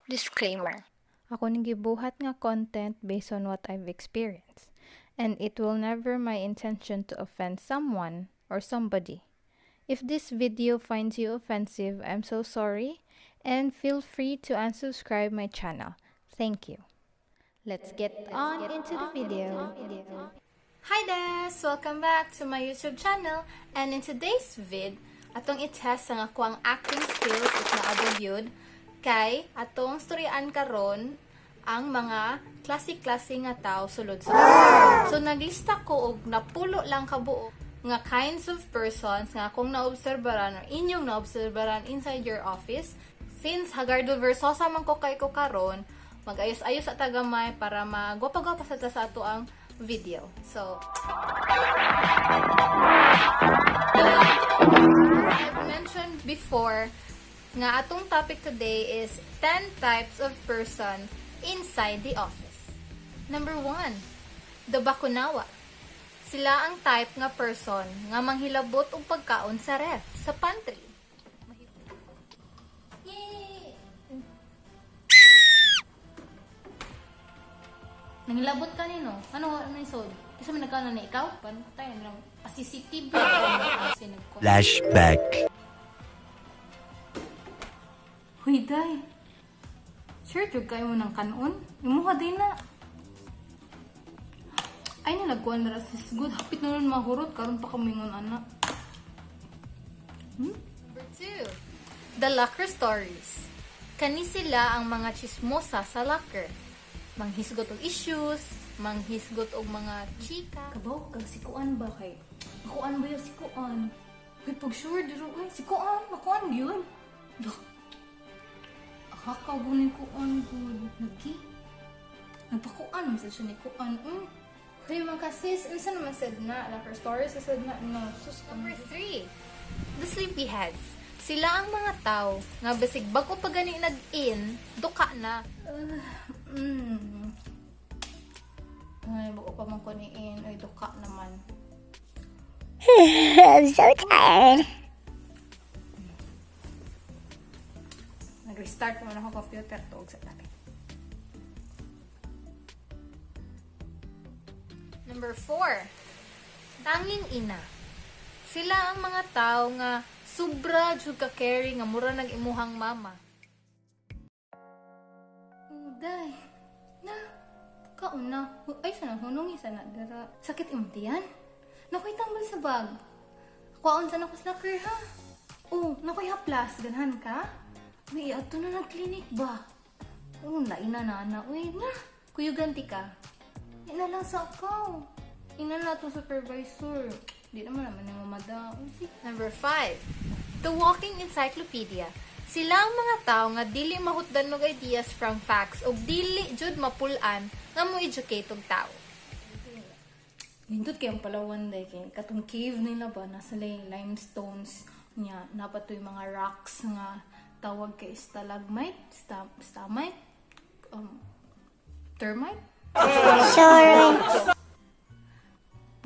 Disclaimer. Ako ning gibuhat nga content based on what I've experienced, and it will never my intention to offend someone or somebody. If this video finds you offensive, I'm so sorry, and feel free to unsubscribe my channel. Thank you. Let's get on into the video. Hi des! Welcome back to my YouTube channel, and in today's vid, atong i-test ang akoang acting skills if naabog yun, kay atong storyaan karon ang mga klase-klase nga tao sulod sa office. So naglista ko og napulo lang kabuok nga kinds of persons nga akong naobserbaran or inyong naobserbaran inside your office. Since Hagardo Versosa man ko kay ko karon, mag-ayos-ayos at tagamay para magwapa-gwapa sa ta sa ato ang video. So, I've mentioned before nga atong topic today is 10 types of person inside the office. Number 1, the bakunawa. Sila ang type nga person nga manghilabot og pagkaon sa ref, sa pantry. Yay! Nangilabot ka nino? Ano ano yung sod? Kasi may nagkaon na ni ikaw? Pantay, ano lang, pa-CCTV. Kasi nagko- Flashback. Huy, day. Sure, jud kayo mo ng kanon. Imuha din na. Ay, nalagkuan na sis. Good. Hapit na nun mahurot. Karon pa kamingon, anak. Number 2. The Locker Stories. Kani sila ang mga chismosa sa locker. Manghisgot og issues, manghisgot og mga chika. Kabaw kag si Kuan ba kay? Kuan ba yung si Kuan? Uy, pag sure diro ay si Kuan, makuan yun. Loh. Hakaw gunin Kuan gud. Nagi. Nagpakuan man sad siya ni Kuan. Huy, mga sis, unsa naman sad na? Locker stories sad na? No, sus. Number 3. The sleepyheads. Sila ang mga tao nga basig bago pa gani nag-in, duka na. Ay, bago pa man ko niin, ay duka naman. I'm so tired. Nag-restart naman ako computer tuog sa tabi. Number 4. Tanging ina. Sila ang mga tao nga sobra jud ka caring nga mura nag imuhang mama. Uday. Na. Kaon na. Ay, sana hunong isa na dira. Sakit imong tiyan. Nakoy tambal sa bag. Kuwaon sa nako snacker ha. Oh, nakoy haplas ganhan ka. Uy, ato na nag-clinic ba? Oh, lain na na. Uy, na. Kuyuganti ka. Ina lang sa akaw. Ina na itong supervisor. Di naman naman yung mamada. Uy, sige. Number 5. The Walking Encyclopedia. Sila ang mga tao nga dili mahutdan og ideas from facts ug dili jud mapul-an nga mo-educate og tao. Nindot kayong Palawan day kay katong cave nila ba nasa lay limestones niya napatoy mga rocks nga tawag kay stalagmite, stamite, termite. Sorry.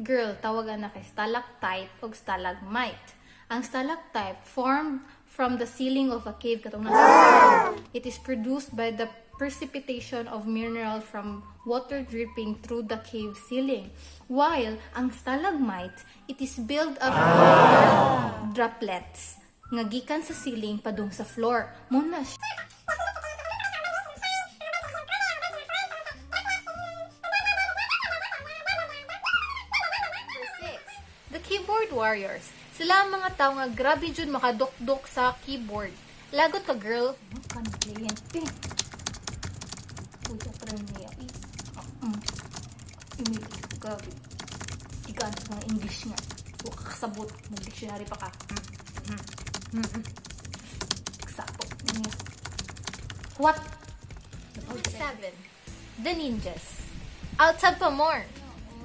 Girl, tawagan na kay stalactite ug stalagmite. Ang stalactite formed from the ceiling of a cave katong nasa. It is produced by the precipitation of mineral from water dripping through the cave ceiling. While ang stalagmite, it is built of water droplets nga gikan sa ceiling padung sa floor. Mo na siya. Number 6, the keyboard warriors. Sila ang mga tao nga grabe jud makadukdok sa keyboard. Lagot ka, girl. Kan kliyente. Uy, atra niya. Uy, Email ka. Ikan sa mga English nga. Wa ka kasabot. Mag-dictionary pa ka. Sakto. Niya. What? Number 7, the ninjas. Outside pa more.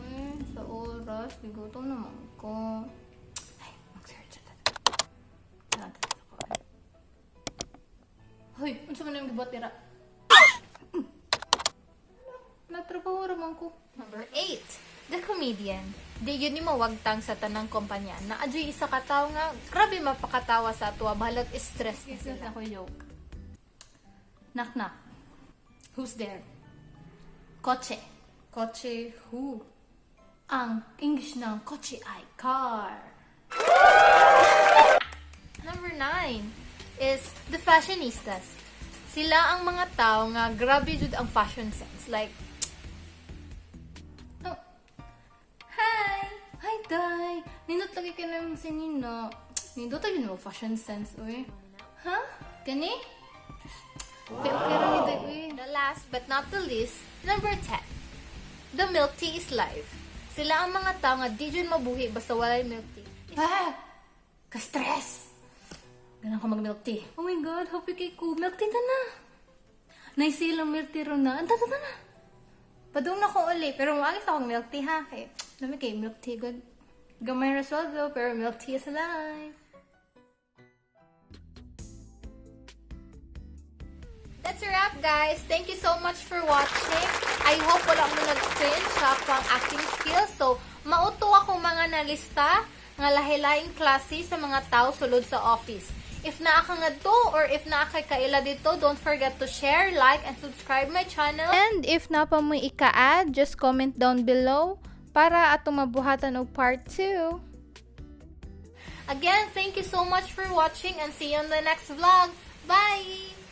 Uy, sa oras, bigutom naman ko. Ay, mag-search na. Hoy, unsa man yung gibuhat dira? Nagtrabaho ra man ko. Number 8, the comedian. Di yun ni mawagtang sa tanang kumpanya. Na adyoy isa ka tawo nga grabe mapakatawa sa tuwa bahalag stress na Sila sila. ako joke. Knock knock. Who's there? Kotse. Kotse who? Ang English ng kotse ay car. Number 9 is the fashionistas. Sila ang mga tao nga grabe jud ang fashion sense. Like, Oh. Hi! Hi, Day! Nindot lagi ka naman si Nino. Nindot lagi mo fashion sense, uy. Ha? Gani? Okay, okay ra ni Day, uy. The last but not the least, number 10. The milk tea is life. Sila ang mga tao nga di jud mabuhi basta walay milk tea. Ah! Ka-stress! Ganang ko mag-milk tea. Oh my God, happy kay ko. Milk tea ta na. Naisilang milk tea ron na. Anta ta na. Padung na ko uli, pero maagis akong milk tea ha. Kay, dami kay milk tea good. Gamay ra sweldo, pero milk tea is alive. That's a wrap, guys. Thank you so much for watching. I hope wala mo nag-cringe sa akong acting skills. So, mao to akong mga nalista nga lahi-lahing klase sa mga tao sulod sa office. If naa ka ngadto or if naa kay kaila dito, don't forget to share, like, and subscribe my channel. And if naa pa mo'y ika-add, just comment down below para atong mabuhatan og part 2. Again, thank you so much for watching and see you on the next vlog. Bye!